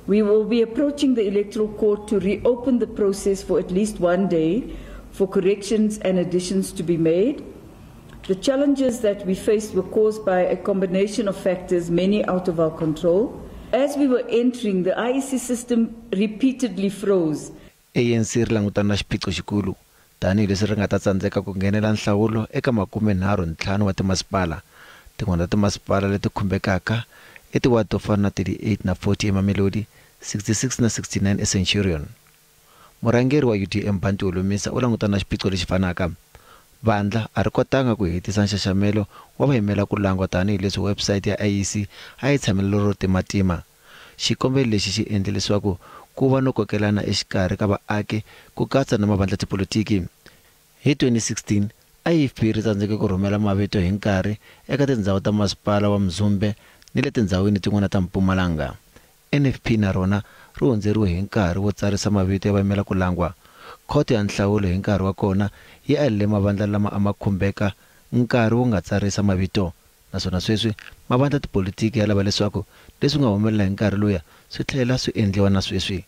We will be approaching the Electoral Court to reopen the process for at least one day for corrections and additions to be made. The challenges that we faced were caused by a combination of factors, many out of our control. As we were entering, the IEC system repeatedly froze. ANC ri langutana na xiphiqo xikulu tanihileswi ri nga ta tsandzeka ku nghenela nhlawulo eka 35 wa timasipala. Tin'wana ta timasipala leti khumbekaka i tiwadi to fana na 38 na 40 eMamelodi, 66 na 69 eCenturion. Murhangeri wa UDM Bantu Holomisa u langutana na xiphiqo lexi fanaka. Vandla a ri kotanga ku hetisa nxaxamelo wa vayimela ku langwa tanihileswi website ya IEC a yi tshamela ro timatima. Xikombelo lexi xi endle leswaku ku va no kokelana exikarhi ka vaaki ku katsa na mavandla tipolotiki. Hi 2016, IFP ri tsandzeke ku rhumela mavito hi nkarhi eka tindzhawu ta masipala wa Mzumbe ni le tindzhawini tin'wana ta Mpumalanga. NFP na rona ri hundzeriwe hi nkarhi wo tsarisa mavito ya vayimela ku langwa. Khoto ya nhlawulo hi nkarhi wa kona yi alele mavandla lama a ma khumbeka nkarhi wo nga tsarisa mavito. Naswona sweswi mavandla tipolitiki ya lava leswaku leswi nga humelela hi nkarhi luya swi tlhela swi endliwa na sweswi.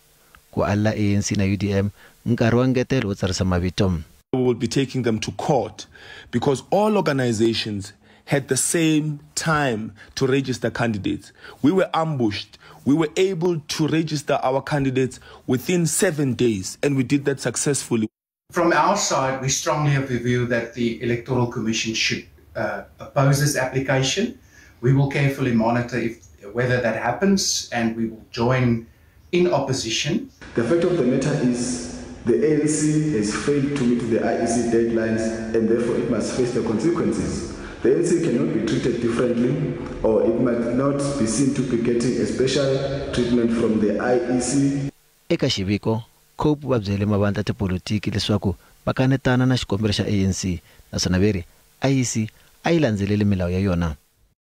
Ku alela ANC na UDM nkarhi wa ngetelo wo tsarisa mavito. We will be taking them to court because all organizations had the same time to register candidates. We were ambushed. We were able to register our candidates within 7 days, and we did that successfully. From our side, we strongly have the view that the Electoral Commission should oppose this application. We will carefully monitor whether that happens, and we will join in opposition. The fact of the matter is the ANC has failed to meet the IEC deadlines, and therefore it must face the consequences. The ANC cannot be treated differently, or it might not be seen to be getting a special treatment from the IEC. Eka xiviko, COPE va byele mavandla tipolotiki leswaku va kanetana na xikombelo xa ANC naswona ve ri IEC a yi landzeleli milawu ya yona.